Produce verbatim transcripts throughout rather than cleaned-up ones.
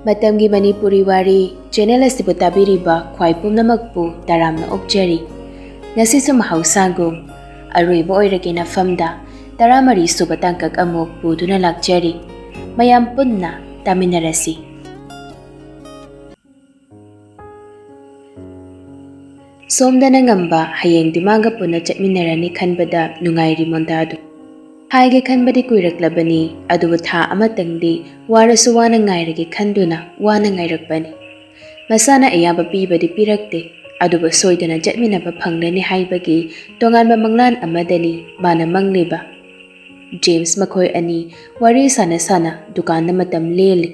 ꯃꯇꯝꯒꯤ ꯃꯅꯤꯄꯨꯔꯤ ꯋꯥꯔꯤ ꯆꯦꯅꯦꯜ ꯑꯁꯤꯕꯨ ꯇꯥꯕꯤꯔꯤꯕ ꯈ꯭ꯋꯥꯏ ꯄꯨꯝꯅꯃꯛꯄꯨ ꯇꯔꯥꯝꯅ ꯑꯣꯛꯆꯔꯤ꯫ ꯉꯁꯤꯁꯨ ꯃꯍꯧꯁꯥꯒꯨꯝ ꯑꯔꯣꯏꯕ ꯑꯣꯏꯔꯒꯦ ꯅꯐꯝꯗ ꯇꯔꯥꯃꯔꯤ ꯁꯨꯕ ꯇꯥꯡꯀꯛ ꯑꯃꯨꯛ ꯄꯨꯗꯨꯅ ꯂꯥꯛꯆꯔꯤ꯫ ꯃꯌꯥꯝ ꯄꯨꯟꯅ ꯇꯥꯃꯤꯟꯅꯔꯁꯤ꯫ ꯁꯣꯝꯗꯅ ꯉꯝꯕ ꯍꯌꯦꯡꯗꯤ ꯃꯥꯒ ꯄꯨꯟꯅ ꯆꯠꯃꯤꯟꯅꯔꯅꯤ ꯈꯟꯕꯗ ꯅꯨꯡꯉꯥꯏꯔꯤ ꯃꯣꯟꯗꯥꯗꯨ꯫ ꯍꯥꯏꯒꯦ ꯈꯟꯕꯗꯤ ꯀꯨꯏꯔꯛꯂꯕꯅꯤ, ꯑꯗꯨꯕꯨ ꯊꯥ ꯑꯃꯇꯪꯗꯤ ꯋꯥꯔꯁꯨ ꯋꯥꯅ ꯉꯥꯏꯔꯒꯦ ꯈꯟꯗꯨꯅ ꯋꯥꯅ ꯉꯥꯏꯔꯛꯄꯅꯤ꯫ ꯃꯁꯥꯅ ꯑꯌꯥꯕ ꯄꯤꯕꯗꯤ ꯄꯤꯔꯛꯇꯦ, ꯑꯗꯨꯕꯨ ꯁꯣꯏꯗꯅ ꯆꯠꯃꯤꯟꯅꯕ ꯐꯪꯂꯅꯤ ꯍꯥꯏꯕꯒꯤ ꯇꯣꯉꯥꯟꯕ ꯃꯪꯂꯥꯟ ꯑꯃꯗꯅꯤ ꯃꯥꯅ ꯃꯪꯂꯤꯕ꯫ ꯖꯦꯝꯁ ꯃꯈꯣꯏ ꯑꯅꯤ ꯋꯥꯔꯤ ꯁꯥꯟꯅ ꯁꯥꯟꯅ ꯗꯨꯀꯥꯟꯗ ꯃꯇꯝ ꯂꯦꯜꯂꯤ꯫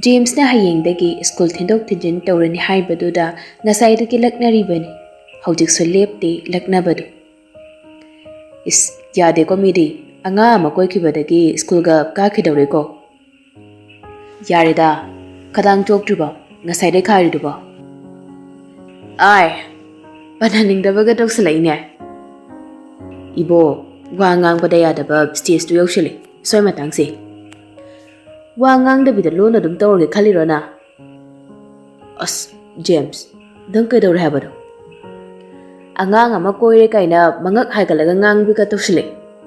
ꯖꯦꯝꯁꯅ ꯍꯌꯦꯡꯗꯒꯤ ꯁ꯭ꯀꯨꯜ ꯊꯤꯟꯗꯣꯛ ꯊꯤꯟꯖꯤꯟ ꯇꯧꯔꯅꯤ ꯍꯥꯏꯕꯗꯨꯗ ꯉꯁꯥꯏꯗꯒꯤ ꯂꯛꯅꯔꯤꯕꯅꯤ꯫ ꯍꯧꯖꯤꯛꯁꯨ ꯂꯦꯞꯇꯦ ꯂꯛꯅꯕꯗꯨ꯫ "ꯏꯁ, ꯌꯥꯗꯦꯀꯣ ꯃꯤꯗꯤ, ꯑꯉꯥꯡ ꯑꯃ ꯀꯣꯏꯈꯤꯕꯗꯒꯤ ꯁ꯭ꯀꯨꯜꯒ ꯀꯥꯈꯤꯗꯧꯔꯦꯀꯣ꯫ ꯌꯥꯔꯦꯗ, ꯈꯗꯥꯡ ꯆꯣꯛꯇ꯭ꯔꯤꯕꯣ ꯉꯁꯥꯏꯗꯩ ꯈꯥꯔꯤꯗꯨꯕꯣ?" "ꯑꯥꯏ, ꯄꯟꯍꯟꯅꯤꯡꯗꯕꯒ ꯇꯧꯁꯜꯂꯛꯏꯅꯦ꯫ ꯏꯕꯣ, ꯋꯥ ꯉꯥꯡꯕꯗ ꯌꯥꯗꯕ ꯁ꯭ꯇꯦꯖꯇꯨ ꯌꯧꯁꯤꯜꯂꯦ, ꯁꯣꯏ ꯃꯇꯥꯡꯁꯦ꯫ ꯋꯥ ꯉꯥꯡꯗꯕꯤꯗ ꯂꯣꯟ ꯑꯗꯨꯝ ꯇꯧꯔꯒꯦ ꯈꯜꯂꯤꯔꯣ ꯅꯪ? ꯑꯁ, ꯖꯦꯝꯁ, ꯅꯪ ꯀꯩꯗꯧꯔꯦ ꯍꯥꯏꯕꯅꯣ? ꯑꯉꯥꯡ ꯑꯃ ꯀꯣꯏꯔꯦ ꯀꯥꯏꯅ ꯃꯉꯛ ꯍꯥꯏꯒꯠꯂꯒ ꯉꯥꯡꯕꯤꯒ ꯇꯧꯁꯤꯜꯂꯦ꯫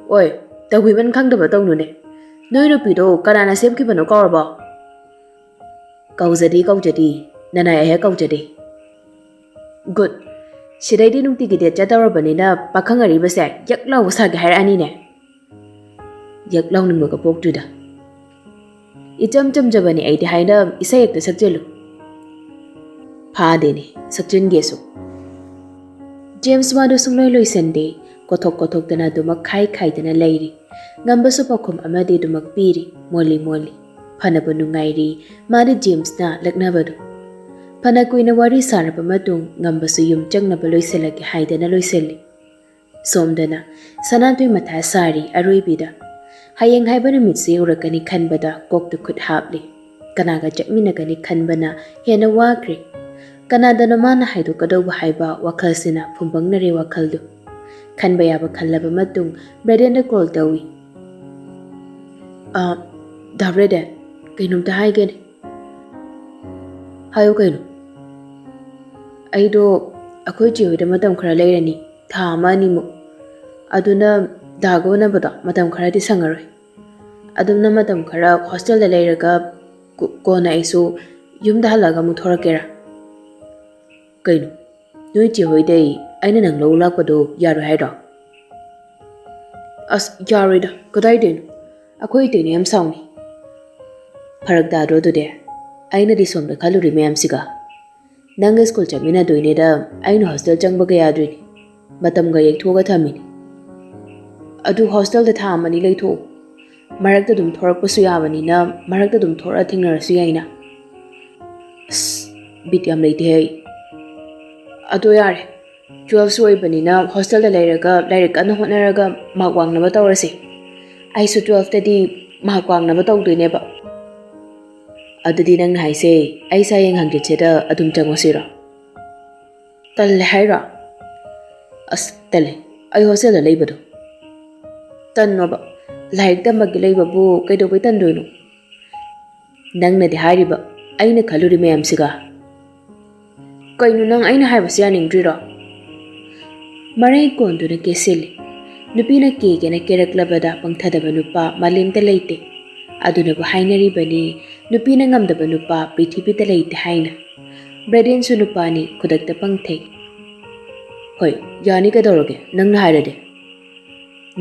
ꯑꯣꯏ, ꯇꯧꯕꯤꯕꯝ ꯈꯪꯗꯕ ꯇꯧꯅꯨꯅꯦ꯫ ꯅꯣꯏ ꯅꯨꯄꯤꯗꯣ ꯀꯅꯥꯅ ꯁꯦꯝꯈꯤꯕꯅꯣ ꯀꯥꯎꯔꯕꯣ?" "ꯀꯧꯖꯗꯦ, ꯀꯧꯖꯗꯦ, ꯅꯅꯥꯏ ꯑꯩꯍꯦꯛ ꯀꯧꯖꯗꯦ꯫" "ꯒꯨꯗ꯫ ꯁꯤꯗꯩꯗꯤ ꯅꯨꯡꯇꯤꯒꯤ ꯗꯦꯠ ꯆꯠꯇꯧꯔꯕꯅꯤꯅ ꯄꯥꯈꯪ ꯑꯔꯤꯕꯁꯦ ꯌꯛ ꯂꯥꯎꯕ ꯁꯥꯒꯦ ꯍꯥꯏꯔꯛꯑꯅꯤꯅꯦ꯫" "ꯌꯛ ꯂꯥꯎꯅꯤꯡꯕꯒ ꯄꯣꯛꯇ꯭ꯔꯤꯗ꯫ ꯏꯆꯝ ꯆꯝꯖꯕꯅꯤ ꯑꯩꯗꯤ ꯍꯥꯏꯅ ꯏꯁꯩ ꯍꯦꯛꯇ ꯁꯛꯆꯜꯂꯨ꯫" "ꯐꯥꯗꯦꯅꯦ, ꯁꯛꯆꯟꯒꯦꯁꯨ꯫" ꯖꯦꯝꯁ ꯃꯥꯗꯨ ꯁꯨꯡꯂꯣꯏ ꯂꯣꯏꯁꯟꯗꯦ꯫ ꯀꯣꯊꯣꯛ ꯀꯣꯊꯣꯛꯇꯅ ꯑꯗꯨꯃꯛ ꯈꯥꯏ ꯈꯥꯏꯗꯅ ꯂꯩꯔꯤ꯫ ꯉꯝꯕꯁꯨ ꯄꯥꯎꯈꯨꯝ ꯑꯃꯗꯤ ꯑꯗꯨꯃꯛ ꯄꯤꯔꯤ, ꯃꯣꯜꯂꯤ ꯃꯣꯜꯂꯤ꯫ ꯐꯅꯕ ꯅꯨꯡꯉꯥꯏꯔꯤ꯫ ꯃꯥꯗꯤ ꯖꯦꯝꯁꯅ ꯂꯛꯅꯕꯗꯨ꯫ ꯐꯅ ꯀꯨꯏꯅ ꯋꯥꯔꯤ ꯁꯥꯔꯕ ꯃꯇꯨꯡ ꯉꯝꯕꯁꯨ ꯌꯨꯝ ꯆꯪꯅꯕ ꯂꯣꯏꯁꯤꯜꯂꯒꯦ ꯍꯥꯏꯗꯅ ꯂꯣꯏꯁꯤꯜꯂꯤ꯫ ꯁꯣꯝꯗꯅ ꯁꯅꯥꯇꯣꯏ ꯃꯊꯥ ꯁꯥꯔꯤ ꯑꯔꯣꯏꯕꯤꯗ꯫ ꯍꯌꯦꯡ ꯍꯥꯏꯕ ꯅꯨꯃꯤꯠꯁꯤ ꯌꯧꯔꯛꯀꯅꯤ ꯈꯟꯕꯗ ꯀꯣꯛꯇ ꯈꯨꯠ ꯍꯥꯞꯂꯤ꯫ ꯀꯅꯥꯒ ꯆꯠꯃꯤꯟꯅꯒꯅꯤ ꯈꯟꯕꯅ ꯍꯦꯟꯅ ꯋꯥꯈ꯭ꯔꯦ꯫ ꯀꯅꯥꯗꯅꯣ ꯃꯥꯅ ꯍꯥꯏꯗꯣꯛꯀꯗꯧꯕ ꯍꯥꯏꯕ ꯋꯥꯈꯜꯁꯤꯅ ꯐꯨꯝꯕꯪꯅꯔꯦ ꯋꯥꯈꯜꯗꯨ꯫ ꯈꯟꯕ ꯌꯥꯕ ꯈꯜꯂꯕ ꯃꯇꯨꯡ ꯕ꯭ꯔꯦꯗꯦꯟꯗ ꯀꯣꯜ ꯇꯧꯏ꯫ "ꯑ, ꯗꯥ ꯕ꯭ꯔꯦꯗꯦꯟ, ꯀꯩꯅꯣꯝꯇ ꯍꯥꯏꯒꯦꯅꯦ꯫" ꯍꯥꯏꯌꯨ ꯀꯩꯅꯣ? ꯑꯩꯗꯣ ꯑꯩꯈꯣꯏ ꯆꯦ ꯍꯣꯏꯗ ꯃꯇꯝ ꯈꯔ ꯂꯩꯔꯅꯤ, ꯊꯥ ꯑꯃ ꯑꯅꯤꯃꯨꯛ꯫ ꯑꯗꯨꯅ ꯗꯥꯒ ꯎꯅꯕꯗꯣ ꯃꯇꯝ ꯈꯔꯗꯤ ꯁꯪꯉꯔꯣꯏ꯫ ꯑꯗꯨꯝꯅ ꯃꯇꯝ ꯈꯔ ꯍꯣꯁꯇꯦꯜꯗ ꯂꯩꯔꯒ ꯀꯣ-, ꯀꯣꯟꯅ ꯑꯩꯁꯨ ꯌꯨꯝꯗ ꯍꯜꯂꯛꯑꯒ ꯑꯃꯨꯛ ꯊꯣꯔꯛꯀꯦꯔꯥ? ꯀꯩꯅꯣ, ꯅꯣꯏ ꯆꯦ ꯍꯣꯏꯗꯩ ꯑꯩꯅ ꯅꯪ ꯂꯧ ꯂꯥꯛꯄꯗꯣ ꯌꯥꯔꯣꯏ ꯍꯥꯏꯔꯣ? ꯑꯁ, ꯌꯥꯔꯣꯏꯗ, ꯀꯗꯥꯏꯗꯩꯅꯣ? ꯑꯩꯈꯣꯏ ꯏꯇꯩꯅ ꯌꯥꯝ ꯁꯥꯎꯅꯤ꯫ ꯐꯔꯛ ꯇꯥꯗ꯭ꯔꯣ ꯑꯗꯨꯗꯤ? ꯑꯩꯅꯗꯤ ꯁꯣꯝꯗ ꯈꯜꯂꯨꯔꯤ ꯃꯌꯥꯝꯁꯤꯒ꯫ ꯅꯪꯒ ꯁ꯭ꯀꯨꯜ ꯆꯠꯃꯤꯟꯅꯗꯣꯏꯅꯦꯗ ꯑꯩꯅ ꯍꯣꯁꯇꯦꯜ ꯆꯪꯕꯒ ꯌꯥꯗ꯭ꯔꯤꯅꯤ꯫ ꯃꯇꯝꯒ ꯌꯩꯊꯣꯛꯑꯒ ꯊꯝꯃꯤꯅꯤ꯫ ꯑꯗꯨ ꯍꯣꯁꯇꯦꯜꯗ ꯊꯥ ꯑꯃꯅꯤ ꯂꯩꯊꯣꯛꯎ꯫ ꯃꯔꯛꯇ ꯑꯗꯨꯝ ꯊꯣꯔꯛꯄꯁꯨ ꯌꯥꯕꯅꯤꯅ, ꯃꯔꯛꯇ ꯑꯗꯨꯝ ꯊꯣꯔꯛꯑ ꯊꯦꯡꯅꯔꯁꯨ ꯌꯥꯏꯅ꯫ ꯑꯁ, ꯕꯤꯠ ꯌꯥꯝ ꯂꯩꯇꯦꯍꯦ ꯑꯩ꯫ ꯑꯗꯣ ꯌꯥꯔꯦ, ꯇꯨꯋꯦꯜꯐꯁꯨ ꯑꯣꯏꯕꯅꯤꯅ ꯍꯣꯁꯇꯦꯜꯗ ꯂꯩꯔꯒ ꯂꯥꯏꯔꯤꯛ ꯀꯟꯅ ꯍꯣꯠꯅꯔꯒ ꯃꯥꯔꯛ ꯋꯥꯡꯅꯕ ꯇꯧꯔꯁꯦ꯫ ꯑꯩꯁꯨ ꯇꯨꯋꯦꯜꯐꯇꯗꯤ ꯃꯥꯔꯛ ꯋꯥꯡꯅꯕ ꯇꯧꯗꯣꯏꯅꯦꯕ꯫ ꯑꯗꯨꯗꯤ ꯅꯪꯅ ꯍꯥꯏꯁꯦ ꯑꯩꯁꯦ ꯍꯌꯦꯡ ꯍꯪꯆꯤꯠꯁꯤꯗ ꯑꯗꯨꯝ ꯆꯪꯉꯨꯁꯤꯔꯣ? ꯇꯜꯂꯦ ꯍꯥꯏꯔꯣ? ꯑꯁ, ꯇꯜꯂꯦ꯫ ꯑꯩ ꯍꯣꯁꯇꯦꯜꯗ ꯂꯩꯕꯗꯣ꯫ ꯇꯟꯅꯣꯕ? ꯂꯥꯏꯔꯤꯛ ꯇꯝꯕꯒꯤ ꯂꯩꯕꯕꯨ ꯀꯩꯗꯧꯕꯩ ꯇꯟꯗꯣꯏꯅꯣ? ꯅꯪꯅꯗꯤ ꯍꯥꯏꯔꯤꯕ, ꯑꯩꯅ ꯈꯜꯂꯨꯔꯤ ꯃꯌꯥꯝꯁꯤꯒ꯫ ꯀꯩꯅꯣ, ꯅꯪ ꯑꯩꯅ ꯍꯥꯏꯕꯁꯤ ꯌꯥꯅꯤꯡꯗ꯭ꯔꯤꯔꯣ? ꯃꯔꯩ ꯀꯣꯟꯗꯨꯅ ꯀꯦꯁꯤꯜꯂꯤ꯫ ꯅꯨꯄꯤꯅ ꯀꯦꯒꯦꯅ ꯀꯦꯔꯛꯂꯕꯗ ꯄꯪꯊꯗꯕ ꯅꯨꯄꯥ ꯃꯥꯂꯦꯝꯗ ꯂꯩꯇꯦ꯫ ꯑꯗꯨꯅꯕꯨ ꯍꯥꯏꯅꯔꯤꯕꯅꯤ, ꯅꯨꯄꯤꯅ ꯉꯝꯗꯕ ꯅꯨꯄꯥ ꯄ꯭ꯔꯤꯊꯤꯕꯤꯗ ꯂꯩꯇꯦ ꯍꯥꯏꯅ꯫ ꯕ꯭ꯔꯦꯗꯦꯟꯁꯨ ꯅꯨꯄꯥꯅꯤ, ꯈꯨꯗꯛꯇ ꯄꯪꯊꯩ꯫ ꯍꯣꯏ, ꯌꯥꯅꯤ, ꯀꯩꯗꯧꯔꯒꯦ, ꯅꯪꯅ ꯍꯥꯏꯔꯗꯤ꯫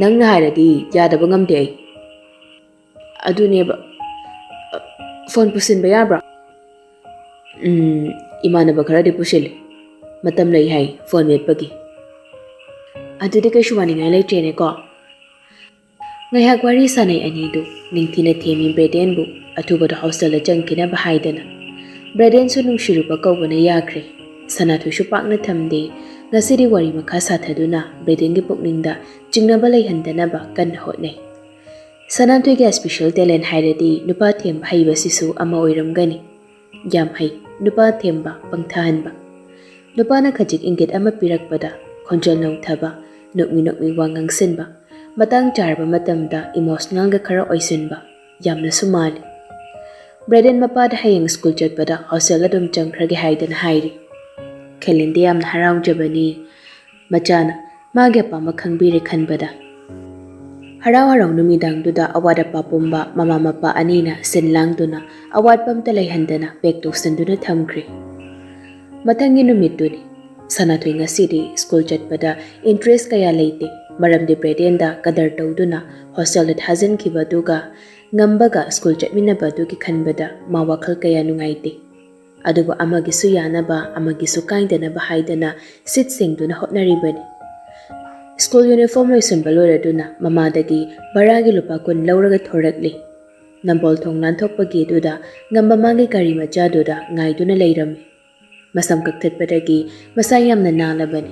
ꯅꯪꯅ ꯍꯥꯏꯔꯗꯤ ꯌꯥꯗꯕ ꯉꯝꯗꯦ ꯑꯩ꯫ ꯑꯗꯨꯅꯦꯕ꯫ ꯐꯣꯟ ꯄꯨꯁꯤꯟꯕ ꯌꯥꯕ꯭ꯔꯥ? ꯎꯝ, ꯏꯃꯥꯟꯅꯕ ꯈꯔꯗꯤ ꯄꯨꯁꯤꯜꯂꯤ꯫ ꯃꯇꯝ ꯂꯩ ꯍꯥꯏ ꯐꯣꯟ ꯃꯦꯠꯄꯒꯤ꯫ ꯑꯗꯨꯗꯤ ꯀꯩꯁꯨ ꯋꯥꯅꯤꯡꯉꯥꯏ ꯂꯩꯇ꯭ꯔꯦꯅꯦꯀꯣ꯫ ꯉꯥꯏꯍꯥꯛ ꯋꯥꯔꯤ ꯁꯥꯟꯅꯩ ꯑꯅꯤꯗꯨ꯫ ꯅꯤꯡꯊꯤꯅ ꯊꯦꯝꯃꯤ ꯕ꯭ꯔꯦꯗꯦꯟꯕꯨ ꯑꯊꯨꯕꯗ ꯍꯣꯁꯇꯦꯜꯗ ꯆꯪꯈꯤꯅꯕ ꯍꯥꯏꯗꯅ꯫ ꯕ꯭ꯔꯦꯗꯦꯟꯁꯨ ꯅꯨꯡꯁꯤꯔꯨꯕ ꯀꯧꯕꯅ ꯌꯥꯈ꯭ꯔꯦ꯫ ꯁꯅꯥꯊꯣꯏꯁꯨ ꯄꯥꯛꯅ ꯊꯝꯗꯦ꯫ ꯉꯁꯤꯗꯤ ꯋꯥꯔꯤ ꯃꯈꯥ ꯁꯥꯊꯗꯨꯅ ꯕ꯭ꯔꯦꯗꯦꯟꯒꯤ ꯄꯨꯛꯅꯤꯡꯗ ꯆꯤꯡꯅꯕ ꯂꯩꯍꯟꯗꯅꯕ ꯀꯟꯅ ꯍꯣꯠꯅꯩ꯫ ꯁꯅꯥꯊꯣꯏꯒꯤ special talent ꯍꯥꯏꯔꯗꯤ ꯅꯨꯄꯥ ꯊꯦꯝꯕ ꯍꯩꯕꯁꯤꯁꯨ ꯑꯃ ꯑꯣꯏꯔꯝꯒꯅꯤ꯫ ꯌꯥꯝ ꯍꯩ, ꯅꯨꯄꯥ ꯊꯦꯝꯕ, ꯄꯪꯊꯍꯟꯕ꯫ ꯅꯨꯄꯥꯅ ꯈꯖꯤꯛ ꯏꯪꯒꯤꯠ ꯑꯃ ꯄꯤꯔꯛꯄꯗ, ꯈꯣꯟꯖꯦꯜ ꯅꯧꯊꯕ, ꯅꯣꯛꯃꯤ ꯅꯣꯛꯃꯤ ꯋꯥ ꯉꯥꯡꯁꯤꯟꯕ, ꯃꯇꯥꯡ ꯆꯥꯔꯕ ꯃꯇꯝꯗ emotionalꯒ ꯈꯔ ꯑꯣꯏꯁꯤꯟꯕ, ꯌꯥꯝꯅꯁꯨ ꯃꯥꯜꯂꯤ꯫ ꯕ꯭ꯔꯦꯗꯦꯟ ꯃꯄꯥꯗ ꯍꯌꯦꯡ ꯁ꯭ꯀꯨꯜ ꯆꯠꯄꯗ ꯍꯣꯁꯇꯦꯜ ꯑꯗꯨꯝ ꯆꯪꯈ꯭ꯔꯒꯦ ꯍꯥꯏꯗꯅ ꯍꯥꯏꯔꯤ꯫ ꯈꯦꯂꯤꯟꯗꯤ ꯌꯥꯝꯅ ꯍꯔꯥꯎꯖꯕꯅꯤ꯫ ꯃꯆꯥꯅ ꯃꯥꯒꯤ ꯑꯄꯥꯝꯕ ꯈꯪꯕꯤꯔꯦ ꯈꯟꯕꯗ꯫ ꯍꯔꯥꯎ ꯍꯔꯥꯎ ꯅꯨꯃꯤꯗꯥꯡꯗꯨꯗ ꯑꯋꯥꯠ ꯑꯄꯥ ꯄꯨꯝꯕ ꯃꯃꯥ ꯃꯄꯥ ꯑꯅꯤꯅ ꯁꯤꯟ ꯂꯥꯡꯗꯨꯅ ꯑꯋꯥꯠꯄ ꯑꯝꯇ ꯂꯩꯍꯟꯗꯅ ꯄꯦꯛ ꯇꯧꯁꯤꯟꯗꯨꯅ ꯊꯝꯈ꯭ꯔꯦ꯫ ꯃꯊꯪꯒꯤ ꯅꯨꯃꯤꯠꯇꯨꯅꯤ꯫ ꯁꯅꯥꯊꯣꯏ ꯉꯁꯤꯗꯤ ꯁ꯭ꯀꯨꯜ ꯆꯠꯄꯗ ꯏꯟꯇꯔꯦꯁ ꯀꯌꯥ ꯂꯩꯇꯦ, ꯃꯔꯝꯗꯤ ꯕ꯭ꯔꯦꯗꯦꯟꯗ ꯀꯗꯔ ꯇꯧꯗꯨꯅ ꯍꯣꯁꯇꯦꯜꯗ ꯊꯥꯖꯤꯟꯈꯤꯕ ꯑꯗꯨꯒ ꯉꯝꯕꯒ ꯁ꯭ꯀꯨꯜ ꯆꯠꯃꯤꯟꯅꯕ ꯑꯗꯨꯒꯤ ꯈꯟꯕꯗ ꯃꯥ ꯋꯥꯈꯜ ꯀꯌꯥ ꯅꯨꯡꯉꯥꯏꯇꯦ꯫ ꯑꯗꯨꯕꯨ ꯑꯃꯒꯤꯁꯨ ꯌꯥꯅꯕ, ꯑꯃꯒꯤꯁꯨ ꯀꯥꯏꯗꯅꯕ ꯍꯥꯏꯗꯅ ꯁꯤꯠ ꯁꯦꯡꯗꯨꯅ ꯍꯣꯠꯅꯔꯤꯕꯅꯤ꯫ ꯁ꯭ꯀꯨꯜ ꯌꯨꯅꯤꯐꯣꯔꯝ ꯂꯣꯏꯁꯤꯟꯕ ꯂꯣꯏꯔꯗꯨꯅ ꯃꯃꯥꯗꯒꯤ ꯚꯔꯥꯒꯤ ꯂꯨꯄꯥ ꯀꯨꯟ ꯂꯧꯔꯒ ꯊꯣꯔꯛꯂꯤ꯫ ꯅꯝꯕꯣꯜ ꯊꯣꯡ ꯂꯥꯟꯊꯣꯛꯄꯒꯤꯗꯨꯗ ꯉꯝꯕ ꯃꯥꯒꯤ ꯒꯥꯔꯤ ꯃꯆꯥꯗꯨꯗ ꯉꯥꯏꯗꯨꯅ ꯂꯩꯔꯝꯃꯤ꯫ ꯃꯁꯝ ꯀꯛꯊꯠꯄꯗꯒꯤ ꯃꯁꯥ ꯌꯥꯝꯅ ꯅꯥꯜꯂꯕꯅꯤ꯫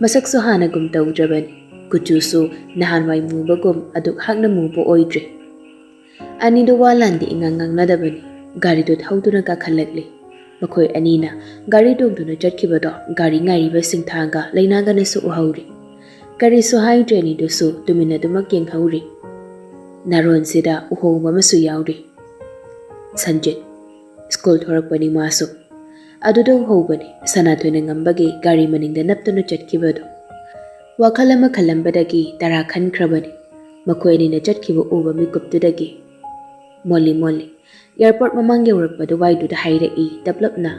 ꯃꯁꯛꯁꯨ ꯍꯥꯟꯅꯒꯨꯝ ꯇꯧꯗ꯭ꯔꯕꯅꯤ꯫ ꯀꯨꯆꯨꯁꯨ ꯅꯍꯥꯟꯋꯥꯏ ꯃꯨꯕꯒꯨꯝ ꯑꯗꯨꯛ ꯍꯥꯛꯅ ꯃꯨꯕ ꯑꯣꯏꯗ꯭ꯔꯦ꯫ ꯑꯅꯤꯗꯨ ꯋꯥ ꯂꯥꯟꯗꯤ ꯏꯉꯥꯡ ꯉꯥꯡꯅꯗꯕꯅꯤ꯫ ꯒꯥꯔꯤꯗꯨ ꯊꯧꯗꯨꯅ ꯀꯥꯈꯠꯂꯛꯂꯤ꯫ ꯃꯈꯣꯏ ꯑꯅꯤꯅ ꯒꯥꯔꯤ ꯇꯣꯡꯗꯨꯅ ꯆꯠꯈꯤꯕꯗꯣ ꯒꯥꯔꯤ ꯉꯥꯏꯔꯤꯕ ꯁꯤꯡꯊꯥꯒ ꯂꯩꯅꯥꯒꯅꯁꯨ ꯎꯍꯧꯔꯤ꯫ ꯀꯔꯤꯁꯨ ꯍꯥꯏꯗ꯭ꯔꯦ ꯑꯅꯤꯗꯨꯁꯨ ꯇꯨꯃꯤꯟꯅꯗꯨꯃꯛ ꯌꯦꯡꯍꯧꯔꯤ꯫ ꯅꯥꯔꯣꯟꯁꯤꯗ ꯎꯍꯧꯕ ꯑꯃꯁꯨ ꯌꯥꯎꯔꯤ꯫ ꯁꯟꯖꯤꯠ꯫ ꯁ꯭ꯀꯨꯜ ꯊꯣꯔꯛꯄꯅꯤ ꯃꯥꯁꯨ꯫ ꯑꯗꯨꯗ ꯎꯍꯧꯕꯅꯤ ꯁꯅꯥꯊꯣꯏꯅ ꯉꯝꯕꯒꯤ ꯒꯥꯔꯤ ꯃꯅꯤꯡꯗ ꯅꯞꯇꯨꯅ ꯆꯠꯈꯤꯕꯗꯨ꯫ ꯋꯥꯈꯜ ꯑꯃ ꯈꯜꯂꯝꯕꯗꯒꯤ ꯇꯔꯥ ꯈꯟꯈ꯭ꯔꯕꯅꯤ꯫ ꯃꯈꯣꯏ ꯑꯅꯤꯅ ꯆꯠꯈꯤꯕ ꯎꯕ ꯃꯤꯀꯨꯞꯇꯨꯗꯒꯤ꯫ ꯃꯣꯜꯂꯤ ꯃꯣꯜꯂꯤ꯫ ꯑꯦꯌꯥꯔꯄꯣꯔꯠ ꯃꯃꯥꯡ ꯌꯧꯔꯛꯄ ꯑꯗꯨꯋꯥꯏꯗꯨꯗ ꯍꯥꯏꯔꯛꯏ ꯇꯞꯂꯞꯅ꯫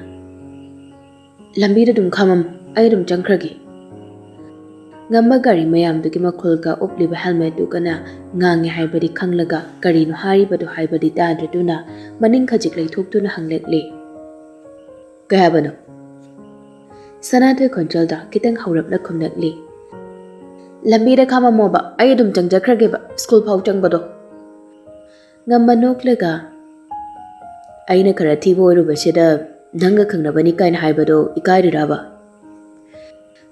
"ꯂꯝꯕꯤꯗ ꯑꯗꯨꯝ ꯈꯥꯝꯃꯝꯃꯨ, ꯑꯩ ꯑꯗꯨꯝ ꯆꯪꯈ꯭ꯔꯒꯦ"꯫ ꯉꯝꯕ ꯒꯥꯔꯤ ꯃꯌꯥꯝꯗꯨꯒꯤ ꯃꯈꯨꯜꯒ ꯎꯞꯂꯤꯕ ꯍꯦꯜꯃꯦꯠꯇꯨꯒꯅ ꯉꯥꯡꯉꯦ ꯍꯥꯏꯕꯗꯤ ꯈꯪꯂꯒ ꯀꯔꯤꯅꯣ ꯍꯥꯏꯔꯤꯕꯗꯨ ꯍꯥꯏꯕꯗꯤ ꯇꯥꯗ꯭ꯔꯗꯨꯅ ꯃꯅꯤꯡ ꯈꯖꯤꯛ ꯂꯩꯊꯣꯛꯇꯨꯅ ꯍꯪꯂꯛꯂꯤ꯫ "ꯀꯩ ꯍꯥꯏꯕꯅꯣ?" ꯁꯅꯥꯊꯣꯏ ꯈꯣꯟꯖꯦꯜꯗ ꯈꯤꯇꯪ ꯍꯧꯔꯞꯅ ꯈꯨꯝꯂꯛꯂꯤ꯫ "ꯂꯝꯕꯤꯗ ꯈꯥꯝꯃꯝꯃꯣꯕ, ꯑꯩ ꯑꯗꯨꯝ ꯆꯪꯖꯈ꯭ꯔꯒꯦꯕ, ꯁ꯭ꯀꯨꯜ ꯐꯥꯎ ꯆꯪꯕꯗꯣ"꯫ ꯉꯝꯕ ꯅꯣꯛꯂꯒ, "ꯑꯩꯅ ꯈꯔ ꯊꯤꯕ ꯑꯣꯏꯔꯨꯕꯁꯤꯗ ꯅꯪꯒ ꯈꯪꯅꯕꯅꯤ ꯀꯥꯏꯅ ꯍꯥꯏꯕꯗꯣ ꯏꯀꯥꯏꯔꯤꯔꯕ?"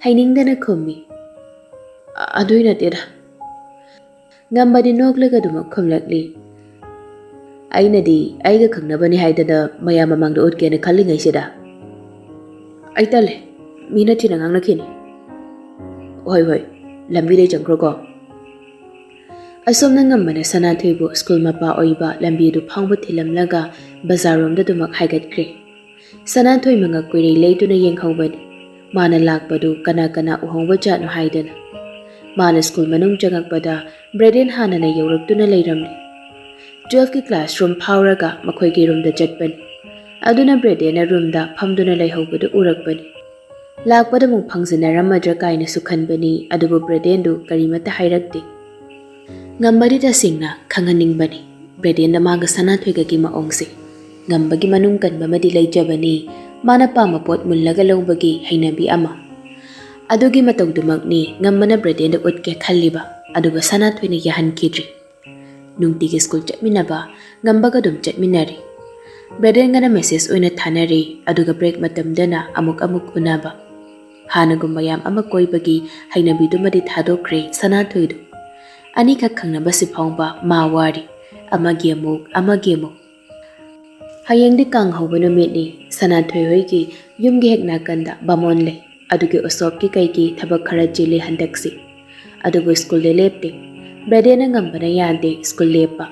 ꯍꯩꯅꯤꯡꯗꯅ ꯈꯨꯝꯃꯤ꯫ "ꯑ-, ꯑꯗꯨꯏ ꯅꯠꯇꯦꯗ"꯫ ꯉꯝꯕꯗꯤ ꯅꯣꯛꯂꯒ ꯑꯗꯨꯃꯛ ꯈꯨꯝꯂꯛꯂꯤ꯫ "ꯑꯩꯅꯗꯤ ꯑꯩꯒ ꯈꯪꯅꯕꯅꯤ ꯍꯥꯏꯗꯅ ꯃꯌꯥꯝ ꯃꯃꯥꯡꯗ ꯎꯠꯀꯦꯅ ꯈꯜꯂꯤꯉꯩꯁꯤꯗ꯫ ꯑꯩ ꯇꯜꯂꯦ, ꯃꯤꯅ ꯊꯤꯅ ꯉꯥꯡꯅꯈꯤꯅꯤ꯫ ꯍꯣꯏ, ꯍꯣꯏ, ꯂꯝꯕꯤꯗꯩ ꯆꯪꯈ꯭ꯔꯣꯀꯣ"꯫ ꯑꯁꯣꯝꯅ ꯉꯝꯕꯅ ꯁꯅꯥꯊꯣꯏꯕꯨ ꯁ꯭ꯀꯨꯜ ꯃꯄꯥ ꯑꯣꯏꯕ ꯂꯝꯕꯤꯗꯨ ꯐꯥꯎꯕ ꯊꯤꯜꯂꯝꯂꯒ ꯕꯖꯥꯔꯔꯣꯝꯗ ꯑꯗꯨꯃꯛ ꯍꯥꯏꯒꯠꯈ꯭ꯔꯦ꯫ ꯁꯅꯥꯊꯣꯏ ꯃꯉꯛ ꯀꯨꯏꯔꯩ ꯂꯩꯗꯨꯅ ꯌꯦꯡꯍꯧꯕꯅꯤ꯫ ꯃꯥꯅ ꯂꯥꯛꯄꯗꯨ ꯀꯅꯥ ꯀꯅꯥ ꯎꯍꯧꯕ ꯖꯥꯠꯅꯣ ꯍꯥꯏꯗꯅ꯫ ꯃꯥꯅ ꯁ꯭ꯀꯨꯜ ꯃꯅꯨꯡ ꯆꯪꯉꯛꯄꯗ ꯕ꯭ꯔꯦꯗꯦꯟ ꯍꯥꯟꯅꯅ ꯌꯧꯔꯛꯇꯨꯅ ꯂꯩꯔꯝꯂꯦ꯫ ꯇꯨꯋꯦꯜꯐꯀꯤ ꯀ꯭ꯂꯥꯁꯔꯨꯝ ꯐꯥꯎꯔꯒ ꯃꯈꯣꯏꯒꯤ ꯔꯨꯝꯗ ꯆꯠꯄꯅꯤ꯫ ꯑꯗꯨꯅ ꯕ꯭ꯔꯦꯗꯦꯟꯅ ꯔꯨꯝꯗ ꯐꯝꯗꯨꯅ ꯂꯩꯍꯧꯕꯗꯨ ꯎꯔꯛꯄꯅꯤ꯫ ꯂꯥꯛꯄꯗ ꯑꯃꯨꯛ ꯐꯪꯖꯟꯅꯔꯝꯃꯗ꯭ꯔꯥ ꯀꯥꯏꯅꯁꯨ ꯈꯟꯕꯅꯤ, ꯑꯗꯨꯕꯨ ꯕ꯭ꯔꯦꯗꯦꯟꯗꯨ ꯀꯔꯤꯃꯠꯇ ꯍꯥꯏꯔꯛꯇꯦ꯫ ꯉꯝꯕꯗꯤ ꯇꯁꯦꯡꯅ ꯈꯪꯍꯟꯅꯤꯡꯕꯅꯤ ꯕ꯭ꯔꯦꯗꯦꯟꯗ ꯃꯥꯒ ꯁꯅꯥꯊꯣꯏꯒꯒꯤ ꯃꯑꯣꯡꯁꯦ꯫ ꯉꯝꯕꯒꯤ ꯃꯅꯨꯡ ꯀꯟꯕ ꯑꯃꯗꯤ ꯂꯩꯖꯕꯅꯤ, ꯃꯥꯅ ꯄꯥꯝꯕ ꯄꯣꯠ ꯃꯨꯜꯂꯒ ꯂꯧꯕꯒꯤ ꯍꯩꯅꯕꯤ ꯑꯃ꯫ ꯑꯗꯨꯒꯤ ꯃꯇꯧꯗꯨꯃꯛꯅꯤ ꯉꯝꯕꯅ ꯕ꯭ꯔꯦꯗꯦꯟꯗ ꯎꯠꯀꯦ ꯈꯜꯂꯤꯕ, ꯑꯗꯨꯒ ꯁꯅꯥꯊꯣꯏꯅ ꯌꯥꯍꯟꯈꯤꯗ꯭ꯔꯤ꯫ ꯅꯨꯡꯇꯤꯒꯤ ꯁ꯭ꯀꯨꯜ ꯆꯠꯃꯤꯟꯅꯕ ꯉꯝꯕꯒ ꯑꯗꯨꯝ ꯆꯠꯃꯤꯟꯅꯔꯤ꯫ ꯕ꯭ꯔꯦꯗꯦꯟꯒꯅ ꯃꯦꯁꯦꯖ ꯑꯣꯏꯅ ꯊꯥꯅꯔꯤ, ꯑꯗꯨꯒ ꯕ꯭ꯔꯦꯛ ꯃꯇꯝꯗꯅ ꯑꯃꯨꯛ ꯑꯃꯨꯛ ꯎꯅꯕ꯫ ꯍꯥꯟꯅꯒꯨꯝꯕ ꯌꯥꯝ ꯑꯃ ꯀꯣꯏꯕꯒꯤ ꯍꯩꯅꯕꯤꯗꯨꯃꯗꯤ ꯊꯥꯗꯣꯛꯈ꯭ꯔꯦ ꯁꯅꯥꯊꯣꯏꯗꯨ꯫ ꯑꯅꯤꯈꯛ ꯈꯪꯅꯕꯁꯤ ꯐꯥꯎꯕ ꯃꯥ ꯋꯥꯔꯤ꯫ ꯑꯃꯒꯤ ꯑꯃꯨꯛ, ꯑꯃꯒꯤ ꯑꯃꯨꯛ꯫ ꯍꯌꯦꯡꯗꯤ ꯀꯥꯡ ꯍꯧꯕ ꯅꯨꯃꯤꯠꯅꯤ꯫ ꯁꯅꯥꯊꯣꯏ ꯍꯣꯏꯒꯤ ꯌꯨꯝꯒꯤ ꯍꯦꯛ ꯅꯥꯀꯟꯗ ꯕꯥꯃꯣꯟ ꯂꯩ꯫ ꯑꯗꯨꯒꯤ ꯎꯁꯣꯞꯀꯤ ꯀꯩꯒꯤ ꯊꯕꯛ ꯈꯔ ꯆꯤꯜꯂꯤ ꯍꯟꯗꯛꯁꯤ꯫ ꯑꯗꯨꯕꯨ ꯁ꯭ꯀꯨꯜꯗ ꯂꯦꯞꯇꯦ꯫ ꯕ꯭ꯔꯦꯗꯦꯟꯅ ꯉꯝꯕꯅ ꯌꯥꯗꯦ ꯁ꯭ꯀꯨꯜ ꯂꯦꯞꯄ꯫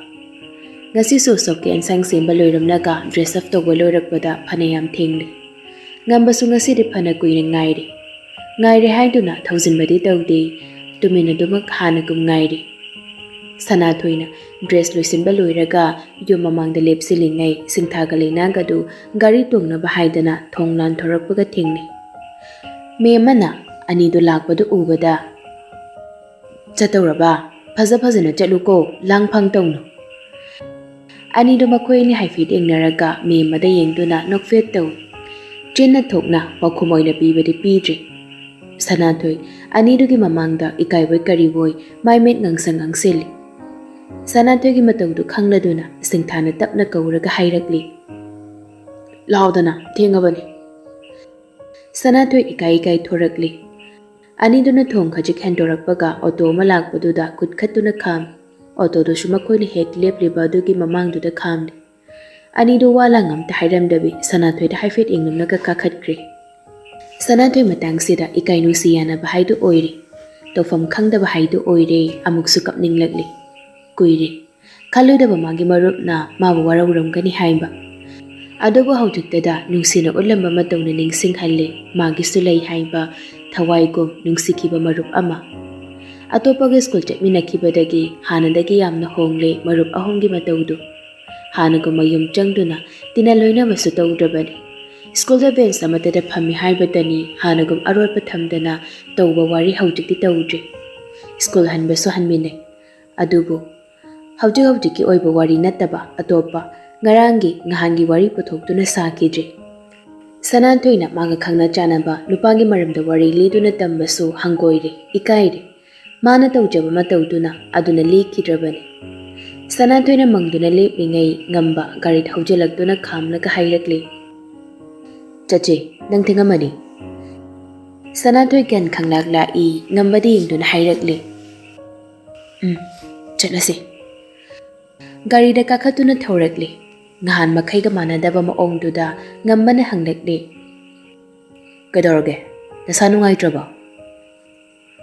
ꯉꯁꯤꯁꯨ ꯎꯁꯣꯞꯀꯤ ꯑꯦꯟꯁꯥꯡ ꯁꯦꯝꯕ ꯂꯣꯏꯔꯝꯂꯒ ꯗ꯭ꯔꯦꯁ ꯑꯞ ꯇꯧꯕ ꯂꯣꯏꯔꯛꯄꯗ ꯐꯅꯌꯥꯝ ꯊꯦꯡꯂꯦ꯫ ꯉꯝꯕꯁꯨ ꯉꯁꯤꯗꯤ ꯐꯅ ꯀꯨꯏꯅ ꯉꯥꯏꯔꯦ꯫ ꯉꯥꯏꯔꯦ ꯍꯥꯏꯗꯨꯅ ꯊꯧꯖꯤꯟꯕꯗꯤ ꯇꯧꯗꯦ꯫ ꯇꯨꯃꯤꯟ ꯑꯗꯨꯃꯛ ꯍꯥꯟꯅꯒꯨꯝ ꯉꯥꯏꯔꯤ꯫ ꯁꯅꯥꯊꯣꯏꯅ ꯗ꯭ꯔꯦꯁ ꯂꯣꯏꯁꯤꯟꯕ ꯂꯣꯏꯔꯒ ꯌꯨꯝ ꯃꯃꯥꯡꯗ ꯂꯦꯞꯁꯤꯜꯂꯤꯉꯩ ꯁꯤꯡꯊꯥꯒ ꯂꯩꯅꯥꯒꯗꯨ ꯒꯥꯔꯤ ꯇꯣꯡꯅꯕ ꯍꯥꯏꯗꯅ ꯊꯣꯡ ꯂꯥꯟꯊꯣꯔꯛꯄꯒ ꯊꯦꯡꯅꯩ꯫ ꯃꯦꯝꯃꯅ ꯑꯅꯤꯗꯨ ꯂꯥꯛꯄꯗꯨ ꯎꯕꯗ, "ꯆꯠꯇꯧꯔꯕ? ꯐꯖ ꯐꯖꯅ ꯆꯠꯂꯨꯀꯣ, ꯂꯥꯡ ꯐꯥꯡ ꯇꯧꯅꯨ꯫" ꯑꯅꯤꯗꯨ ꯃꯈꯣꯏ ꯑꯅꯤ ꯍꯥꯏꯐꯦꯠ ꯌꯦꯡꯅꯔꯒ ꯃꯦꯝꯃꯗ ꯌꯦꯡꯗꯨꯅ ꯅꯣꯛꯐꯦꯠ ꯇꯧꯏ꯫ ꯆꯤꯟꯅ ꯊꯣꯛꯅ ꯄꯥꯎꯈꯨꯝ ꯑꯣꯏꯅ ꯄꯤꯕꯗꯤ ꯄꯤꯗ꯭ꯔꯤ꯫ ꯁꯅꯥꯊꯣꯏ ꯑꯅꯤꯗꯨꯒꯤ ꯃꯃꯥꯡꯗ ꯏꯀꯥꯏꯕꯣꯏ ꯀꯔꯤꯕꯣꯏ ꯃꯥꯏ ꯃꯤꯠ ꯉꯥꯡꯁꯪ ꯉꯥꯡꯁꯤꯜꯂꯤ꯫ ꯁꯅꯥꯊꯣꯏꯒꯤ ꯃꯇꯧꯗꯨ ꯈꯪꯂꯗꯨꯅ ꯁꯤꯡꯊꯥꯅ ꯇꯞꯅ ꯀꯧꯔꯒ ꯍꯥꯏꯔꯛꯂꯤ, "ꯂꯥꯎꯗꯅ, ꯊꯦꯡꯉꯕꯅꯤ꯫" ꯁꯅꯥꯊꯣꯏ ꯏꯀꯥꯏ ꯏꯀꯥꯏ ꯊꯣꯔꯛꯂꯤ꯫ ꯑꯅꯤꯗꯨꯅ ꯊꯣꯡ ꯈꯖꯤꯛ ꯍꯦꯟꯗꯣꯔꯛꯄꯒ ꯑꯣꯇꯣ ꯑꯃ ꯂꯥꯛꯄꯗꯨꯗ ꯈꯨꯠ ꯈꯠꯇꯨꯅ ꯈꯥꯝꯃꯤ꯫ ꯑꯣꯇꯣꯗꯨꯁꯨ ꯃꯈꯣꯏꯅ ꯍꯦꯛ ꯂꯦꯞꯂꯤꯕ ꯑꯗꯨꯒꯤ ꯃꯃꯥꯡꯗꯨꯗ ꯈꯥꯝꯂꯤ꯫ ꯑꯅꯤꯗꯨ ꯋꯥ ꯂꯥꯡ ꯑꯝꯇ ꯍꯥꯏꯔꯝꯗꯕꯤ ꯁꯅꯥꯊꯣꯏꯗ ꯍꯥꯏꯐꯦꯠ ꯌꯦꯡꯂꯝꯂꯒ ꯀꯥꯈꯠꯈ꯭ꯔꯦ꯫ ꯁꯅꯥꯊꯣꯏ ꯃꯇꯥꯡꯁꯤꯗ ꯏꯀꯥꯏ ꯅꯨꯡꯁꯤ ꯌꯥꯅꯕ ꯍꯥꯏꯗꯨ ꯑꯣꯏꯔꯦ꯫ ꯇꯧꯐꯝ ꯈꯪꯗꯕ ꯍꯥꯏꯗꯨ ꯑꯣꯏꯔꯦ꯫ ꯑꯃꯨꯛꯁꯨ ꯀꯞꯅꯤꯡꯂꯛꯂꯤ꯫ ꯀꯨꯏꯔꯦ꯫ ꯈꯜꯂꯨꯗꯕ ꯃꯥꯒꯤ ꯃꯔꯨꯞꯅ ꯃꯥꯕꯨ ꯋꯥꯔꯧꯔꯝꯒꯅꯤ ꯍꯥꯏꯕ꯫ ꯑꯗꯨꯕꯨ ꯍꯧꯖꯤꯛꯇꯗ ꯅꯨꯡꯁꯤꯅ ꯎꯠꯂꯝꯕ ꯃꯇꯧꯅ ꯅꯤꯡꯁꯤꯡꯍꯜꯂꯦ ꯃꯥꯒꯤꯁꯨ ꯂꯩ ꯍꯥꯏꯕ ꯊꯋꯥꯏꯒꯨꯝ ꯅꯨꯡꯁꯤꯈꯤꯕ ꯃꯔꯨꯞ ꯑꯃ꯫ ꯑꯇꯣꯞꯄꯒ ꯁ꯭ꯀꯨꯜ ꯆꯠꯃꯤꯟꯅꯈꯤꯕꯗꯒꯤ ꯍꯥꯟꯅꯗꯒꯤ ꯌꯥꯝꯅ ꯍꯣꯡꯂꯦ ꯃꯔꯨꯞ ꯑꯍꯨꯝꯒꯤ ꯃꯇꯧꯗꯨ꯫ ꯍꯥꯟꯅꯒꯨꯝ ꯃꯌꯨꯝ ꯆꯪꯗꯨꯅ ꯇꯤꯟꯅ ꯂꯣꯏꯅꯕꯁꯨ ꯇꯧꯗ꯭ꯔꯕꯅꯤ꯫ ꯁ꯭ꯀꯨꯜꯗ ꯕꯦꯟꯁ ꯑꯃꯠꯇꯗ ꯐꯝꯃꯤ ꯍꯥꯏꯕꯇꯅꯤ ꯍꯥꯟꯅꯒꯨꯝ ꯑꯔꯣꯠꯄ ꯊꯝꯗꯅ ꯇꯧꯕ ꯋꯥꯔꯤ ꯍꯧꯖꯤꯛꯇꯤ ꯇꯧꯗ꯭ꯔꯦ꯫ ꯁ꯭ꯀꯨꯜ ꯍꯟꯕꯁꯨ ꯍꯟꯃꯤꯟꯅꯩ꯫ ꯑꯗꯨꯕꯨ ꯍꯧꯖꯤꯛ ꯍꯧꯖꯤꯛꯀꯤ ꯑꯣꯏꯕ ꯋꯥꯔꯤ ꯅꯠꯇꯕ ꯑꯇꯣꯞꯄ ꯉꯔꯥꯡꯒꯤ ꯅꯍꯥꯟꯒꯤ ꯋꯥꯔꯤ ꯄꯨꯊꯣꯛꯇꯨꯅ ꯁꯥꯈꯤꯗ꯭ꯔꯦ꯫ ꯁꯅꯥꯊꯣꯏꯅ ꯃꯥꯒ ꯈꯪꯅ ꯆꯥꯟꯅꯕ ꯅꯨꯄꯥꯒꯤ ꯃꯔꯝꯗ ꯋꯥꯔꯤ ꯂꯤꯗꯨꯅ ꯇꯝꯕꯁꯨ ꯍꯪꯒꯣꯏꯔꯦ, ꯏꯀꯥꯏꯔꯦ꯫ ꯃꯥꯅ ꯇꯧꯖꯕ ꯃꯇꯧꯗꯨꯅ ꯑꯗꯨꯅ ꯂꯦꯞꯈꯤꯗ꯭ꯔꯕꯅꯤ꯫ ꯁꯅꯥꯊꯣꯏꯅ ꯃꯪꯗꯨꯅ ꯂꯦꯞꯂꯤꯉꯩ ꯉꯝꯕ ꯒꯥꯔꯤ ꯊꯧꯖꯤꯜꯂꯛꯇꯨꯅ ꯈꯥꯝꯂꯒ ꯍꯥꯏꯔꯛꯂꯦ, "ꯆꯠꯁꯦ, ꯅꯪ ꯊꯦꯡꯉꯝꯃꯅꯤ꯫" ꯁꯅꯥꯊꯣꯏ ꯒ꯭ꯌꯥꯟ ꯈꯪꯂꯥꯛ ꯂꯥꯛꯏ ꯉꯝꯕꯗ ꯌꯦꯡꯗꯨꯅ ꯍꯥꯏꯔꯛꯂꯦ, "ꯎꯝ, ꯆꯠꯂꯁꯦ꯫" ꯒꯥꯔꯤꯗ ꯀꯥꯈꯠꯇꯨꯅ ꯊꯧꯔꯛꯂꯦ꯫ ꯅꯍꯥꯟ ꯃꯈꯩꯒ ꯃꯥꯟꯅꯗꯕ ꯃꯑꯣꯡꯗꯨꯗ ꯉꯝꯕꯅ ꯍꯪꯂꯛꯂꯦ, "ꯀꯩꯗꯧꯔꯒꯦ? ꯅꯁꯥ ꯅꯨꯡꯉꯥꯏꯇ꯭ꯔꯕꯣ?"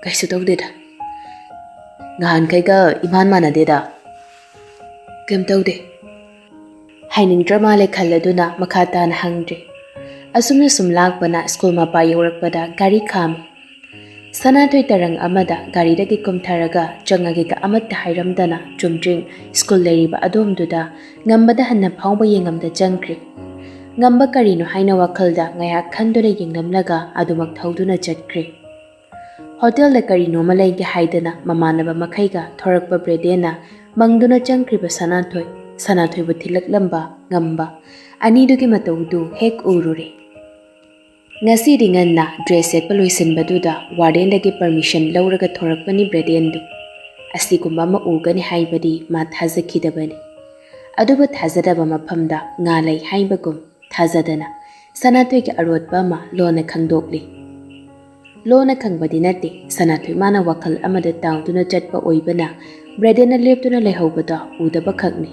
"ꯀꯩꯁꯨ ꯇꯧꯗꯦꯗ꯫ ꯅꯍꯥꯟꯈꯩꯒ ꯏꯃꯥꯟ ꯃꯥꯟꯅꯗꯦꯗ꯫" "ꯀꯩꯝ ꯇꯧꯗꯦ꯫" ꯍꯥꯏꯅꯤꯡꯗ꯭ꯔ ꯃꯥꯜꯂꯦ ꯈꯜꯂꯗꯨꯅ ꯃꯈꯥ ꯇꯥꯅ ꯍꯪꯗ꯭ꯔꯦ꯫ ꯑꯁꯨꯝꯅ ꯁꯨꯝ ꯂꯥꯛꯄꯅ ꯁ꯭ꯀꯨꯜ ꯃꯄꯥ ꯌꯧꯔꯛꯄꯗ ꯒꯥꯔꯤ ꯈꯥꯝꯃꯤ꯫ ꯁꯅꯥꯊꯣꯏ ꯇꯔꯪ ꯑꯃꯗ ꯒꯥꯔꯤꯗꯒꯤ ꯀꯨꯝꯊꯔꯒ ꯆꯪꯉꯒꯦꯒ ꯑꯃꯠꯇ ꯍꯥꯏꯔꯝꯗꯅ ꯆꯨꯝꯗ꯭ꯔꯤꯡ ꯁ꯭ꯀꯨꯜ ꯂꯩꯔꯤꯕ ꯑꯗꯣꯝꯗꯨꯗ ꯉꯝꯕꯗ ꯍꯟꯅ ꯐꯥꯎꯕ ꯌꯦꯡꯉꯝꯗ ꯆꯪꯈ꯭ꯔꯦ꯫ ꯉꯝꯕ ꯀꯔꯤꯅꯣ ꯍꯥꯏꯅ ꯋꯥꯈꯜꯗ ꯉꯥꯏꯍꯥꯛ ꯈꯟꯗꯨꯅ ꯌꯦꯡꯂꯝꯂꯒ ꯑꯗꯨꯃꯛ ꯊꯧꯗꯨꯅ ꯆꯠꯈ꯭ꯔꯦ꯫ ꯍꯣꯇꯦꯜꯗ ꯀꯔꯤꯅꯣꯃ ꯂꯩꯒꯦ ꯍꯥꯏꯗꯅ ꯃꯃꯥꯟꯅꯕ ꯃꯈꯩꯒ ꯊꯣꯔꯛꯄ ꯕ꯭ꯔꯦꯗꯦꯟꯅ ꯃꯪꯗꯨꯅ ꯆꯪꯈ꯭ꯔꯤꯕ ꯁꯅꯥꯊꯣꯏ, ꯁꯅꯥꯊꯣꯏꯕꯨ ꯊꯤꯜꯂꯛꯂꯝꯕ ꯉꯝꯕ, ꯑꯅꯤꯗꯨꯒꯤ ꯃꯇꯧꯗꯨ ꯍꯦꯛ ꯎꯔꯨꯔꯦ꯫ ꯉꯁꯤꯗꯤ ꯉꯟꯅ ꯗ꯭ꯔꯦꯁ ꯁꯦꯠꯄ ꯂꯣꯏꯁꯤꯟꯕꯗꯨꯗ ꯋꯥꯔꯗꯦꯟꯗꯒꯤ ꯄꯔꯃꯤꯁꯟ ꯂꯧꯔꯒ ꯊꯣꯔꯛꯄꯅꯤ ꯕ꯭ꯔꯦꯗꯦꯟꯗꯨ꯫ ꯑꯁꯤꯒꯨꯝꯕ ꯑꯃ ꯎꯒꯅꯤ ꯍꯥꯏꯕꯗꯤ ꯃꯥ ꯊꯥꯖꯈꯤꯗꯕꯅꯤ꯫ ꯑꯗꯨꯕꯨ ꯊꯥꯖꯗꯕ ꯃꯐꯝꯗ ꯉꯥ ꯂꯩ ꯍꯥꯏꯕꯒꯨꯝ ꯊꯥꯖꯗꯅ ꯁꯅꯥꯊꯣꯏꯒꯤ ꯑꯔꯣꯠꯄ ꯑꯃ ꯂꯣꯟꯅ ꯈꯪꯗꯣꯛꯂꯤ꯫ ꯂꯣꯟꯅ ꯈꯪꯕꯗꯤ ꯅꯠꯇꯦ, ꯁꯅꯥꯊꯣꯏ ꯃꯥꯅ ꯋꯥꯈꯜ ꯑꯃꯗ ꯇꯥꯎꯗꯨꯅ ꯆꯠꯄ ꯑꯣꯏꯕꯅ ꯕ꯭ꯔꯦꯗꯦꯟꯅ ꯂꯦꯞꯇꯨꯅ ꯂꯩꯍꯧꯕꯗ ꯎꯗꯕ ꯈꯛꯅꯤ꯫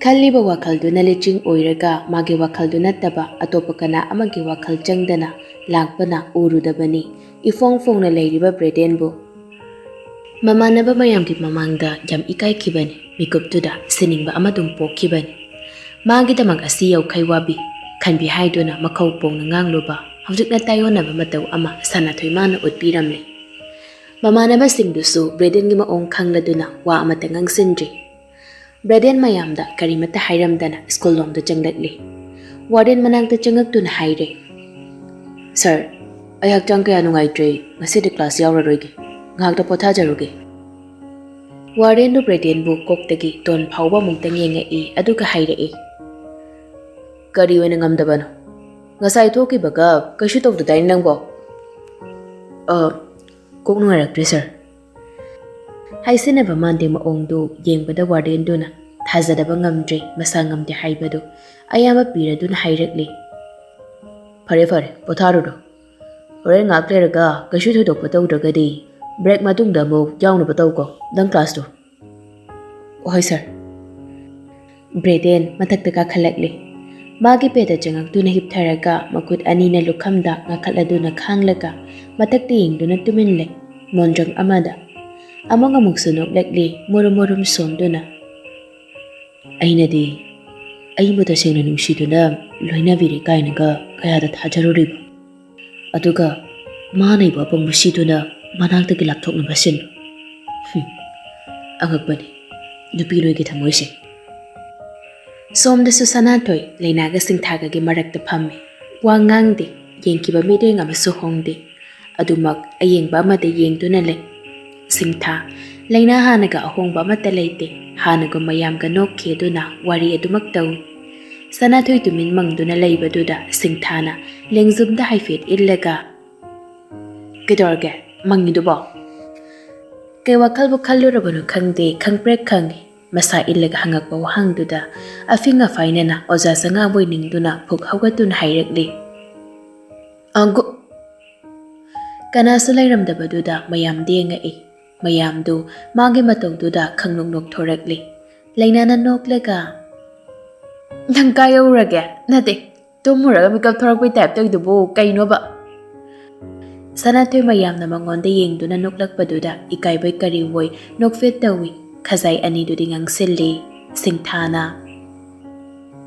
ꯈꯜꯂꯤꯕ ꯋꯥꯈꯜꯗꯨꯅ ꯂꯤꯆꯤꯡ ꯑꯣꯏꯔꯒ ꯃꯥꯒꯤ ꯋꯥꯈꯜꯗꯨ ꯅꯠꯇꯕ ꯑꯇꯣꯞꯄ ꯀꯅꯥ ꯑꯃꯒꯤ ꯋꯥꯈꯜ ꯆꯪꯗꯅ ꯂꯥꯛꯄꯅ ꯎꯔꯨꯗꯕꯅꯤ ꯏꯐꯣꯡ ꯐꯣꯡꯅ ꯂꯩꯔꯤꯕ ꯕ꯭ꯔꯦꯗꯦꯟꯕꯨ꯫ ꯃꯃꯥꯟꯅꯕ ꯃꯌꯥꯝꯒꯤ ꯃꯃꯥꯡꯗ ꯌꯥꯝ ꯏꯀꯥꯏꯈꯤꯕꯅꯤ꯫ ꯃꯤꯀꯨꯞꯇꯨꯗ ꯁꯤꯅꯤꯡꯕ ꯑꯃꯗꯨꯝ ꯄꯣꯛꯈꯤꯕꯅꯤ꯫ ꯃꯥꯒꯤꯗꯃꯛ ꯑꯁꯤ ꯌꯧꯈꯩ ꯋꯥꯕꯤ ꯈꯟꯕꯤ ꯍꯥꯏꯗꯨꯅ ꯃꯈꯧ ꯄꯣꯡꯅ ꯉꯥꯡꯂꯨꯕ, ꯍꯧꯖꯤꯛꯅ ꯇꯥꯏꯌꯣꯟꯅꯕ ꯃꯇꯧ ꯑꯃ ꯁꯅꯥꯊꯣꯏ ꯃꯥꯅ ꯎꯠꯄꯤꯔꯝꯂꯦ꯫ ꯃꯃꯥꯟꯅꯕꯁꯤꯡꯗꯨꯁꯨ ꯕ꯭ꯔꯦꯗꯦꯟꯒꯤ ꯃꯑꯣꯡ ꯈꯪꯂꯗꯨꯅ ꯋꯥ ꯑꯃꯠꯇ ꯉꯥꯡꯁꯤꯟꯗ꯭ꯔꯤ꯫ ꯕ꯭ꯔꯦꯗꯦꯟ ꯃꯌꯥꯝꯗ ꯀꯔꯤꯃꯠꯇ ꯍꯥꯏꯔꯝꯗꯅ ꯁ꯭ꯀꯨꯜ ꯂꯣꯝꯗ ꯆꯪꯂꯛꯂꯤ꯫ ꯋꯥꯔꯗꯦꯟ ꯃꯅꯥꯛꯇ ꯆꯪꯉꯛꯇꯨꯅ ꯍꯥꯏꯔꯦ, "ꯁꯥꯔ, ꯑꯩ ꯍꯛꯆꯥꯡ ꯀꯌꯥ ꯅꯨꯡꯉꯥꯏꯇ꯭ꯔꯦ, ꯉꯁꯤꯗꯤ ꯀ꯭ꯂꯥꯁ ꯌꯥꯎꯔꯔꯣꯏꯒꯦ, ꯉꯥꯏꯍꯥꯛꯇ ꯄꯣꯊꯥꯖꯔꯨꯒꯦ"꯫ ꯋꯥꯔꯗꯦꯟꯗꯨ ꯕ꯭ꯔꯦꯗꯦꯟꯕꯨ ꯀꯣꯛꯇꯒꯤ ꯇꯣꯟ ꯐꯥꯎꯕ ꯑꯃꯨꯛꯇꯪ ꯌꯦꯡꯉꯛꯏ, ꯑꯗꯨꯒ ꯍꯥꯏꯔꯛꯏ, "ꯀꯔꯤ ꯑꯣꯏꯅ ꯉꯝꯗꯕꯅꯣ? ꯉꯁꯥꯏ ꯊꯣꯛꯈꯤꯕꯒ ꯀꯩꯁꯨ ꯇꯧꯗꯗꯥꯏꯅꯦ ꯅꯪꯕꯣ?" "ꯑ, ꯀꯣꯛ ꯅꯨꯡꯉꯥꯏꯔꯛꯇ꯭ꯔꯦ ꯁꯥꯔ"꯫ ꯍꯥꯏꯁꯤꯟꯅꯕ ꯃꯥꯟꯗꯦ ꯃꯑꯣꯡꯗꯨ ꯌꯦꯡꯕꯗ ꯋꯥꯔꯗꯦꯟꯗꯨꯅ ꯊꯥꯖꯗꯕ ꯉꯝꯗ꯭ꯔꯦ, ꯃꯁꯥ ꯉꯝꯗꯦ ꯍꯥꯏꯕꯗꯨ ꯑꯌꯥꯝꯕ ꯄꯤꯔꯗꯨꯅ ꯍꯥꯏꯔꯛꯂꯤ, "ꯐꯔꯦ ꯐꯔꯦ, ꯄꯣꯊꯥꯔꯨꯔꯣ꯫ ꯍꯣꯔꯦꯟ ꯉꯥꯏꯍꯥꯛ ꯂꯩꯔꯒ ꯀꯩꯁꯨ ꯊꯣꯏꯗꯣꯛꯄ ꯇꯧꯗ꯭ꯔꯒꯗꯤ ꯕ꯭ꯔꯦꯛ ꯃꯇꯨꯡꯗ ꯑꯃꯨꯛ ꯌꯥꯎꯅꯕ ꯇꯧꯀꯣ, ꯅꯪ ꯀ꯭ꯂꯥꯁꯇꯣ"꯫ "ꯍꯣꯏ ꯁꯥꯔ"꯫ ꯕ꯭ꯔꯦꯗꯦꯟ ꯃꯊꯛꯇ ꯀꯥꯈꯠꯂꯛꯂꯤ꯫ ꯃꯥꯒꯤ ꯕꯦꯗꯇ ꯆꯪꯉꯛꯇꯨꯅ ꯍꯤꯞꯊꯔꯒ ꯃꯈꯨꯠ ꯑꯅꯤꯅ ꯂꯨꯈꯝꯗ ꯉꯥꯈꯠꯂꯗꯨꯅ ꯈꯥꯡꯂꯒ ꯃꯊꯛꯇ ꯌꯦꯡꯗꯨꯅ ꯇꯨꯃꯤꯟ ꯂꯩ꯫ ꯃꯣꯟꯗ꯭ꯔꯪ ꯑꯃꯗ ꯑꯃꯨꯛ ꯑꯃꯨꯛꯁꯨ ꯅꯣꯛꯂꯛꯂꯤ, ꯃꯨꯔꯨꯝ ꯃꯨꯔꯨꯝ ꯁꯣꯟꯗꯨꯅ꯫ "ꯑꯩꯅꯗꯤ ꯑꯩꯕꯨ ꯇꯁꯦꯡꯅ ꯅꯨꯡꯁꯤꯗꯨꯅ ꯂꯣꯏꯅꯕꯤꯔꯦ ꯀꯥꯏꯅꯒ ꯀꯌꯥꯗ ꯊꯥꯖꯔꯨꯔꯤꯕ? ꯑꯗꯨꯒ ꯃꯥꯅ ꯑꯩꯕꯨ ꯑꯄꯪꯕ ꯁꯤꯗꯨꯅ ꯃꯅꯥꯛꯇꯒꯤ ꯂꯥꯞꯊꯣꯛꯅꯕ ꯁꯤꯟꯕ꯫ ꯍꯨꯝ, ꯑꯉꯛꯄꯅꯤ ꯅꯨꯄꯤ ꯅꯣꯏꯒꯤ ꯊꯃꯣꯏꯁꯦ"꯫ ꯁꯣꯝꯗꯁꯨ ꯁꯅꯥꯊꯣꯏ ꯂꯩꯅꯥꯒ ꯁꯤꯡꯊꯥꯒꯒꯤ ꯃꯔꯛꯇ ꯐꯝꯃꯤ꯫ ꯋꯥ ꯉꯥꯡꯗꯦ, ꯌꯦꯡꯈꯤꯕ ꯃꯤꯠꯌꯦꯡ ꯑꯃꯁꯨ ꯍꯣꯡꯗꯦ꯫ ꯑꯗꯨꯃꯛ ꯑꯌꯦꯡꯕ ꯑꯃꯗ ꯌꯦꯡꯗꯨꯅ ꯂꯩ꯫ ꯁꯤꯡꯊꯥ, ꯂꯩꯅꯥ ꯍꯥꯟꯅꯒ ꯑꯍꯣꯡꯕ ꯑꯃꯠꯇ ꯂꯩꯇꯦ꯫ ꯍꯥꯟꯅꯒꯨꯝ ꯃꯌꯥꯝꯒ ꯅꯣꯛꯈꯤ ꯑꯗꯨꯅ ꯋꯥꯔꯤ ꯑꯗꯨꯃꯛ ꯇꯧꯏ꯫ ꯁꯅꯥꯊꯣꯏ ꯇꯨꯃꯤꯟ ꯃꯪꯗꯨꯅ ꯂꯩꯕꯗꯨꯗ ꯁꯤꯡꯊꯥꯅ ꯂꯦꯡꯖꯨꯝꯗ ꯍꯥꯏꯐꯦꯠ ꯏꯜꯂꯒ, "ꯀꯩꯗꯧꯔꯒꯦ? ꯃꯪꯉꯤꯗꯨꯕꯣ?" ꯀꯩ ꯋꯥꯈꯜꯕꯨ ꯈꯜꯂꯨꯔꯕꯅꯣ ꯈꯪꯗꯦ, ꯈꯪꯄ꯭ꯔꯦꯛ ꯈꯪꯉꯤ꯫ ꯃꯁꯥ ꯏꯜꯂꯒ ꯍꯪꯉꯛꯄ ꯋꯥꯍꯪꯗꯨꯗ ꯑꯐꯤꯡ ꯑꯐꯥꯏꯅꯅ ꯑꯣꯖꯥ ꯁꯉꯥꯕꯣꯏ ꯅꯤꯡꯗꯨꯅ ꯐꯨꯛ ꯍꯧꯒꯠꯇꯨꯅ ꯍꯥꯏꯔꯛꯂꯤ, "ꯑꯒꯨ!" ꯀꯅꯥꯁꯨ ꯂꯩꯔꯝꯗꯕꯗꯨꯗ ꯃꯌꯥꯝꯗ ꯌꯦꯡꯉꯛꯏ꯫ ꯃꯌꯥꯝꯗꯨ ꯃꯥꯒꯤ ꯃꯇꯧꯗꯨꯗ ꯈꯪꯅꯣꯛ ꯅꯣꯛꯊꯣꯔꯛꯂꯤ꯫ ꯂꯩꯅꯥꯅ ꯅꯣꯛꯂꯒ, "ꯅꯪ ꯀꯥꯏ ꯌꯧꯔꯒꯦ? ꯅꯠꯇꯦ, ꯇꯨꯝꯃꯨꯔꯒ ꯃꯤꯀꯞ ꯊꯣꯔꯛꯄꯩ ꯇꯥꯏꯞ ꯇꯧꯏꯗꯨꯕꯨ ꯀꯩꯅꯣꯕ?" ꯁꯅꯥꯊꯣꯏ ꯃꯌꯥꯝꯅ ꯃꯉꯣꯟꯗ ꯌꯦꯡꯗꯨꯅ ꯅꯣꯛꯂꯛꯄꯗꯨꯗ ꯏꯀꯥꯏꯕꯣꯏ ꯀꯔꯤꯕꯣꯏ ꯅꯣꯛꯐꯦꯠ ꯇꯧꯏ꯫ ꯈꯖꯥꯏ ꯑꯅꯤꯗꯨꯗꯤ ꯉꯥꯡꯁꯤꯜꯂꯤ꯫ ꯁꯤꯡꯊꯥꯅ,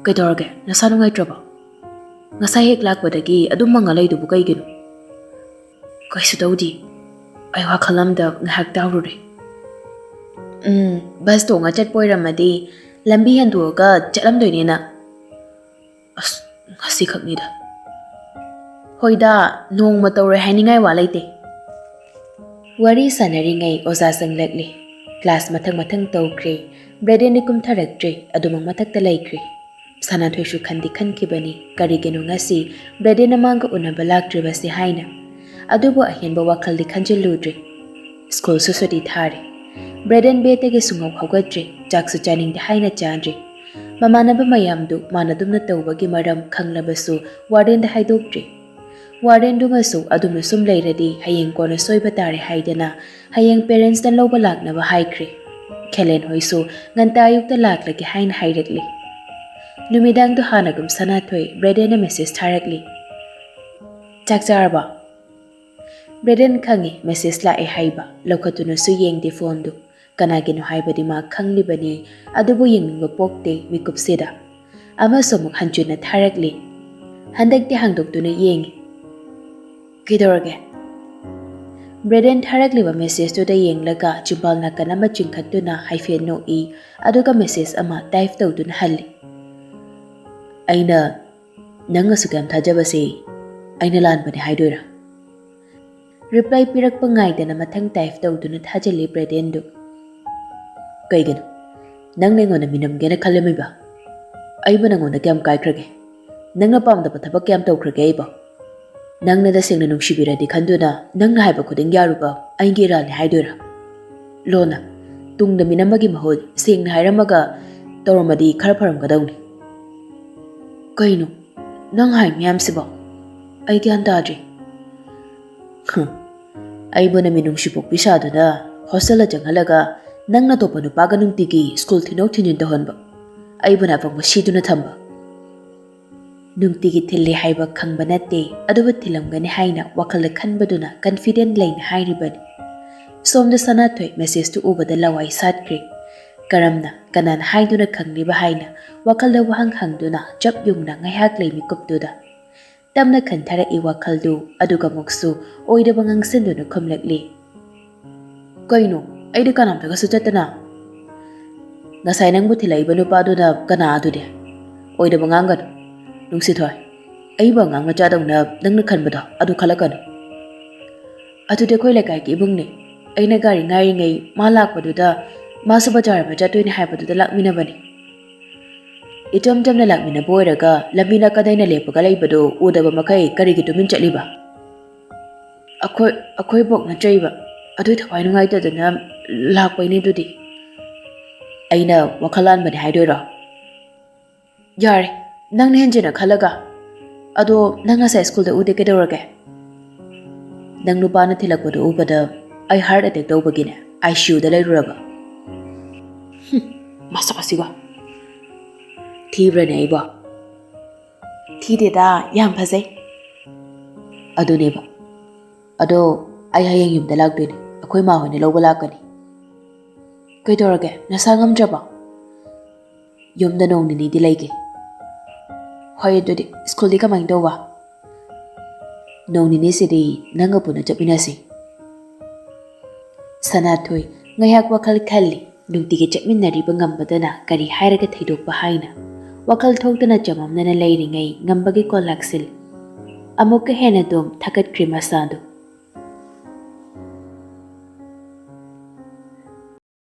"ꯀꯩꯗꯧꯔꯒꯦ? ꯅꯁꯥ ꯅꯨꯡꯉꯥꯏꯇ꯭ꯔꯕꯣ? ꯉꯁꯥꯏ ꯍꯦꯛ ꯂꯥꯛꯄꯗꯒꯤ ꯑꯗꯨꯝ ꯃꯪꯉ ꯂꯩꯗꯨꯕꯨ ꯀꯩꯒꯤꯅꯣ?" "ꯀꯩꯁꯨ ꯇꯧꯗꯤ꯫ ꯑꯩ ꯋꯥꯈꯜ ꯑꯃꯗ ꯉꯥꯏꯍꯥꯛ ꯇꯥꯎꯔꯨꯔꯦ꯫ ꯎꯝ, ꯕꯁ ꯇꯣꯡꯉ ꯆꯠꯄ ꯑꯣꯏꯔꯝꯃꯗꯤ ꯂꯝꯕꯤ ꯍꯦꯟꯗꯣꯛꯑꯒ ꯆꯠꯂꯝꯗꯣꯏꯅꯦꯅ꯫ ꯑꯁ, ꯉꯁꯤꯈꯛꯅꯤꯗ꯫ ꯍꯣꯏꯗ, ꯅꯣꯡꯃ ꯇꯧꯔꯣꯏ ꯍꯥꯏꯅꯤꯡꯉꯥꯏ ꯋꯥ ꯂꯩꯇꯦ꯫" ꯋꯥꯔꯤ ꯁꯥꯟꯅꯔꯤꯉꯩ ꯑꯣꯖꯥ ꯆꯪꯂꯛꯂꯦ꯫ ꯀ꯭ꯂꯥꯁ ꯃꯊꯪ ꯃꯊꯪ ꯇꯧꯈ꯭ꯔꯦ꯫ ꯕ꯭ꯔꯦꯗꯦꯟꯗꯤ ꯀꯨꯝꯊꯔꯛꯇ꯭ꯔꯦ, ꯑꯗꯨꯃꯛ ꯃꯊꯛꯇ ꯂꯩꯈ꯭ꯔꯦ꯫ ꯁꯅꯥꯊꯣꯏꯁꯨ ꯈꯟꯗꯤ ꯈꯟꯈꯤꯕꯅꯤ, ꯀꯔꯤꯒꯤꯅꯣ ꯉꯁꯤ ꯕ꯭ꯔꯦꯗꯦꯟꯅ ꯃꯥꯒ ꯎꯅꯕ ꯂꯥꯛꯇ꯭ꯔꯤꯕꯁꯤ ꯍꯥꯏꯅ꯫ ꯑꯗꯨꯕꯨ ꯑꯍꯦꯟꯕ ꯋꯥꯈꯜꯗꯤ ꯈꯟꯖꯤꯜꯂꯨꯗ꯭ꯔꯦ꯫ ꯁ꯭ꯀꯨꯜꯁꯨ ꯁꯨꯇꯤ ꯊꯥꯔꯦ꯫ ꯕ꯭ꯔꯦꯗꯦꯟ ꯕꯦꯗꯇꯒꯤ ꯁꯨꯡꯍꯧ ꯍꯧꯒꯠꯇ꯭ꯔꯦ, ꯆꯥꯛꯁꯨ ꯆꯥꯅꯤꯡꯗꯦ ꯍꯥꯏꯅ ꯆꯥꯗ꯭ꯔꯦ꯫ ꯃꯃꯥꯟꯅꯕ ꯃꯌꯥꯝꯗꯨ ꯃꯥꯅ ꯑꯗꯨꯝꯅ ꯇꯧꯕꯒꯤ ꯃꯔꯝ ꯈꯪꯂꯕꯁꯨ ꯋꯥꯔꯗꯦꯟꯗ ꯍꯥꯏꯗꯣꯛꯇ꯭ꯔꯦ꯫ ꯋꯥꯔꯗꯦꯟꯗꯨꯃꯁꯨ ꯑꯗꯨꯝꯅ ꯁꯨꯝ ꯂꯩꯔꯗꯤ ꯍꯌꯦꯡ ꯀꯣꯟꯅ ꯁꯣꯏꯕ ꯇꯥꯔꯦ ꯍꯥꯏꯗꯅ ꯍꯌꯦꯡ ꯄꯦꯔꯦꯟꯁꯇ ꯂꯧꯕ ꯂꯥꯛꯅꯕ ꯍꯥꯏꯈ꯭ꯔꯦ꯫ ꯈꯦꯂꯦꯟ ꯍꯣꯏꯁꯨ ꯉꯟꯇꯥ ꯑꯌꯨꯛꯇ ꯂꯥꯛꯂꯒꯦ ꯍꯥꯏꯅ ꯍꯥꯏꯔꯛꯂꯦ꯫ ꯅꯨꯃꯤꯗꯥꯡꯗꯨ ꯍꯥꯟꯅꯒꯨꯝ ꯁꯅꯥꯊꯣꯏ ꯕ꯭ꯔꯦꯗꯦꯟꯅ ꯃꯦꯁꯦꯖ ꯊꯥꯔꯛꯂꯤ꯫ "ꯆꯥꯛ ꯆꯥꯔꯕ?" ꯕ꯭ꯔꯦꯗꯦꯟ ꯈꯪꯉꯤ ꯃꯦꯁꯦꯖ ꯂꯥꯛꯑꯦ ꯍꯥꯏꯕ, ꯂꯧꯈꯠꯇꯨꯅꯁꯨ ꯌꯦꯡꯗꯦ ꯐꯣꯟꯗꯨ꯫ ꯀꯅꯥꯒꯤꯅꯣ ꯍꯥꯏꯕꯗꯤ ꯃꯥ ꯈꯪꯂꯤꯕꯅꯤ, ꯑꯗꯨꯕꯨ ꯌꯦꯡꯅꯤꯡꯕ ꯄꯣꯛꯇꯦ ꯃꯤꯀꯨꯞꯁꯤꯗ꯫ ꯑꯃꯁꯨ ꯑꯃꯨꯛ ꯍꯟꯖꯤꯟꯅ ꯊꯥꯔꯛꯂꯤ꯫ ꯍꯟꯗꯛꯇꯤ ꯍꯥꯡꯗꯣꯛꯇꯨꯅ ꯌꯦꯡꯉꯤ꯫ "ꯀꯩꯗꯧꯔꯒꯦ?" ꯕ꯭ꯔꯦꯗꯦꯟ ꯊꯥꯔꯛꯂꯤꯕ ꯃꯦꯁꯦꯖꯇꯨꯗ ꯌꯦꯡꯂꯒ ꯆꯤꯝꯕꯥꯜ ꯅꯥꯀꯟ ꯑꯃ ꯆꯤꯡꯈꯠꯇꯨꯅ ꯍꯥꯏꯐꯦꯠ ꯅꯣꯛꯏ, ꯑꯗꯨꯒ ꯃꯦꯁꯦꯖ ꯑꯃ ꯇꯥꯏꯞ ꯇꯧꯗꯨꯅ ꯍꯜꯂꯤ꯫ "ꯑꯩꯅ ꯅꯪ ꯑꯁꯨꯛ ꯌꯥꯝ ꯊꯥꯖꯕꯁꯦ ꯑꯩꯅ ꯂꯥꯟꯕꯅꯦ ꯍꯥꯏꯗꯣꯏꯔꯥ?" ꯔꯤꯄ꯭ꯂꯥꯏ ꯄꯤꯔꯛꯄ ꯉꯥꯏꯗꯅ ꯃꯊꯪ ꯇꯥꯏꯞ ꯇꯧꯗꯨꯅ ꯊꯥꯖꯤꯜꯂꯤ ꯕ꯭ꯔꯦꯗꯦꯟꯗꯨ꯫ "ꯀꯩꯒꯤꯅꯣ? ꯅꯪꯅ ꯑꯩꯉꯣꯟꯗ ꯃꯤꯅꯝꯒꯦꯅ ꯈꯜꯂꯝꯃꯤꯕ? ꯑꯩꯕꯨ ꯅꯪꯉꯣꯟꯗ ꯀꯌꯥꯝ ꯀꯥꯏꯈ꯭ꯔꯒꯦ? ꯅꯪꯅ ꯄꯥꯝꯗꯕ ꯊꯕꯛ ꯀꯌꯥꯝ ꯇꯧꯈ꯭ꯔꯒꯦ ꯑꯩꯕꯣ? ꯅꯪꯅ ꯇꯁꯦꯡꯅ ꯅꯨꯡꯁꯤꯕꯤꯔꯗꯤ ꯈꯟꯗꯨꯅ ꯅꯪꯅ ꯍꯥꯏꯕ ꯈꯨꯗꯤꯡ ꯌꯥꯔꯨꯕ ꯑꯩꯒꯤ ꯏꯔꯥꯜꯅꯤ ꯍꯥꯏꯗꯣꯏꯔꯥ? ꯂꯣꯟꯅ ꯇꯨꯡꯗ ꯃꯤꯅꯝꯕꯒꯤ ꯃꯍꯨꯠ ꯁꯦꯡꯅ ꯍꯥꯏꯔꯝꯃꯒ ꯇꯧꯔꯝꯃꯗꯤ ꯈꯔ ꯐꯔꯝꯒꯗꯧꯅꯤ꯫" "ꯀꯩꯅꯣ ꯅꯪ ꯍꯥꯏ ꯃꯌꯥꯝꯁꯤꯕꯣ? ꯑꯩ ꯒ꯭ꯌꯥꯟ ꯇꯥꯗ꯭ꯔꯦ꯫" "ꯍꯨꯝ, ꯑꯩꯕꯨ ꯅꯃꯤꯠ ꯅꯨꯡꯁꯤ ꯄꯣꯛꯄꯤ ꯁꯥꯗꯨꯅ ꯍꯣꯁꯇꯦꯜꯗ ꯆꯪꯍꯜꯂꯒ ꯅꯪꯅ ꯑꯇꯣꯞꯄ ꯅꯨꯄꯥꯒ ꯅꯨꯡꯇꯤꯒꯤ ꯁ꯭ꯀꯨꯜ ꯊꯤꯟꯗꯣꯛ ꯊꯤꯟꯖꯤꯟ ꯇꯧꯍꯟꯕ, ꯑꯩꯕꯨꯅ ꯑꯄꯪꯕ ꯁꯤꯗꯨꯅ ꯊꯝꯕ꯫" ꯅꯨꯡꯇꯤꯒꯤ ꯊꯤꯜꯂꯤ ꯍꯥꯏꯕ ꯈꯪꯕ ꯅꯠꯇꯦ, ꯑꯗꯨꯕꯨ ꯊꯤꯜꯂꯝꯒꯅꯤ ꯍꯥꯏꯅ ꯋꯥꯈꯜꯗ ꯈꯟꯕꯗꯨꯅ confident ꯂꯩꯅ ꯍꯥꯏꯔꯤꯕꯅꯤ꯫ ꯁꯣꯝꯗ ꯁꯅꯥꯊꯣꯏ message ꯇꯨ ꯎꯕꯗ ꯂꯋꯥꯏ ꯁꯥꯠꯈ꯭ꯔꯦ꯫ ꯀꯔꯝꯅ, ꯀꯅꯥꯅ ꯍꯥꯏꯗꯨꯅ ꯈꯪꯂꯤꯕ ꯍꯥꯏꯅ ꯋꯥꯈꯜꯗ ꯋꯥꯍꯪ ꯍꯪꯗꯨꯅ ꯆꯞ ꯌꯨꯡꯅ ꯉꯥꯏꯍꯥꯛ ꯂꯩ ꯃꯤꯀꯨꯞꯇꯨꯗ꯫ ꯇꯞꯅ ꯈꯟꯊꯔꯛꯏ ꯋꯥꯈꯜꯗꯨ, ꯑꯗꯨꯒ ꯑꯃꯨꯛꯁꯨ ꯑꯣꯏꯗꯕ ꯉꯥꯡꯁꯤꯟꯗꯨꯅ ꯈꯨꯝꯂꯛꯂꯤ꯫ "ꯀꯩꯅꯣ, ꯑꯩꯗꯤ ꯀꯅꯥꯝꯇꯒꯁꯨ ꯆꯠꯇꯅ?" "ꯉꯁꯥꯏ ꯅꯪꯕꯨ ꯊꯤꯜꯂꯛꯏꯕ ꯅꯨꯄꯥꯗꯨꯅ ꯀꯅꯥ ꯑꯗꯨꯗꯤ?" "ꯑꯣꯏꯗꯕ ꯉꯥꯡꯒꯅꯨ꯫ ꯅꯨꯡꯁꯤꯊꯣꯏ, ꯑꯏꯕ ꯑꯉꯥꯡ ꯃꯆꯥꯗꯧꯅ ꯅꯪꯅ ꯈꯟꯕꯗꯣ ꯑꯗꯨ ꯈꯜꯂꯛꯀꯅꯨ꯫ ꯑꯗꯨꯗꯤ ꯑꯩꯈꯣꯏ ꯂꯩꯀꯥꯏꯒꯤ ꯏꯕꯨꯡꯅꯤ꯫ ꯑꯩꯅ ꯒꯥꯔꯤ ꯉꯥꯏꯔꯤꯉꯩ ꯃꯥ ꯂꯥꯛꯄꯗꯨꯗ ꯃꯥꯁꯨ ꯕꯖꯥꯔ ꯑꯃ ꯆꯠꯇꯣꯏꯅꯤ ꯍꯥꯏꯕꯗꯨꯗ ꯂꯥꯛꯃꯤꯟꯅꯕꯅꯤ꯫ ꯏꯆꯝ ꯆꯝꯅ ꯂꯥꯛꯃꯤꯟꯅꯕ ꯑꯣꯏꯔꯒ ꯂꯝꯕꯤ ꯅꯥꯀꯟꯗ ꯑꯩꯅ ꯂꯦꯞꯄꯒ ꯂꯩꯕꯗꯨ ꯎꯗꯕ ꯃꯈꯩ ꯀꯔꯤꯒꯤ ꯇꯨꯃꯤꯟ ꯆꯠꯂꯤꯕ?" "ꯑꯩꯈꯣꯏ, ꯑꯩꯈꯣꯏ ꯕꯣꯛꯅ ꯆꯩꯕ꯫ ꯑꯗꯨꯏ ꯊꯋꯥꯏ ꯅꯨꯡꯉꯥꯏꯇꯗꯅ ꯂꯥꯛꯄꯩꯅꯦ ꯑꯗꯨꯗꯤ꯫ ꯑꯩꯅ ꯋꯥꯈꯜ ꯂꯥꯟꯕꯅꯦ ꯍꯥꯏꯗꯣꯏꯔꯣ?" "ꯌꯥꯔꯦ, ꯅꯪꯅ ꯍꯦꯟꯖꯤꯟꯅ ꯈꯜꯂꯒ꯫ ꯑꯗꯣ ꯅꯪ ꯉꯁꯥꯏ ꯁ꯭ꯀꯨꯜꯗ ꯎꯗꯦ ꯀꯩꯗꯧꯔꯒꯦ?" "ꯅꯪ ꯅꯨꯄꯥꯅ ꯊꯤꯜꯂꯛꯄꯗꯣ ꯎꯕꯗ ꯑꯩ heart attack ꯇꯧꯕꯒꯤꯅꯦ I C U ꯗ ꯂꯩꯔꯨꯔꯕ꯫" "ꯍꯨꯝ, ꯃꯁꯛ ꯑꯁꯤꯒ꯫ ꯊꯤꯕ꯭ꯔꯅꯦ ꯑꯩꯕꯣ?" "ꯊꯤꯗꯦꯗ, ꯌꯥꯝ ꯐꯖꯩ꯫" "ꯑꯗꯨꯅꯦꯕ꯫ ꯑꯗꯣ ꯑꯩ ꯍꯌꯦꯡ ꯌꯨꯝꯗ ꯂꯥꯛꯇꯣꯏꯅꯦ, ꯑꯩꯈꯣꯏ ꯃꯥ ꯍꯣꯏꯅ ꯂꯧꯕ ꯂꯥꯛꯀꯅꯤ꯫" "ꯀꯩꯗꯧꯔꯒꯦ, ꯅꯁꯥ ꯉꯝꯗ꯭ꯔꯕꯣ?" "ꯌꯨꯝꯗ ꯅꯣꯡ ꯅꯤꯅꯤꯗꯤ ꯂꯩꯒꯦ꯫" "ꯍꯣꯏ, ꯑꯗꯨꯗꯤ ꯁ꯭ꯀꯨꯜꯗꯤ ꯀꯃꯥꯏꯅ ꯇꯧꯕ?" "ꯅꯣꯡ ꯅꯤꯅꯤꯁꯤꯗꯤ ꯅꯪꯒ ꯄꯨꯟꯅ ꯆꯠꯃꯤꯟꯅꯁꯤ꯫" ꯁꯅꯥꯊꯣꯏ ꯉꯥꯏꯍꯥꯛ ꯋꯥꯈꯜ ꯈꯜꯂꯤ꯫ ꯅꯨꯡꯇꯤꯒꯤ ꯆꯠꯃꯤꯟꯅꯔꯤꯕ ꯉꯝꯕꯗꯅ ꯀꯔꯤ ꯍꯥꯏꯔꯒ ꯊꯩꯗꯣꯛꯄ ꯍꯥꯏꯅ ꯋꯥꯈꯜ ꯊꯣꯛꯇꯅ ꯆꯃꯝꯅꯅ ꯂꯩꯔꯤꯉꯩ ꯉꯝꯕꯒꯤ call ꯂꯥꯛꯁꯤꯜꯂꯤ꯫ ꯑꯃꯨꯛꯀ ꯍꯦꯟꯅ ꯑꯗꯨꯝ ꯊꯛꯀꯠꯈ꯭ꯔꯦ ꯃꯁꯥꯗꯨ꯫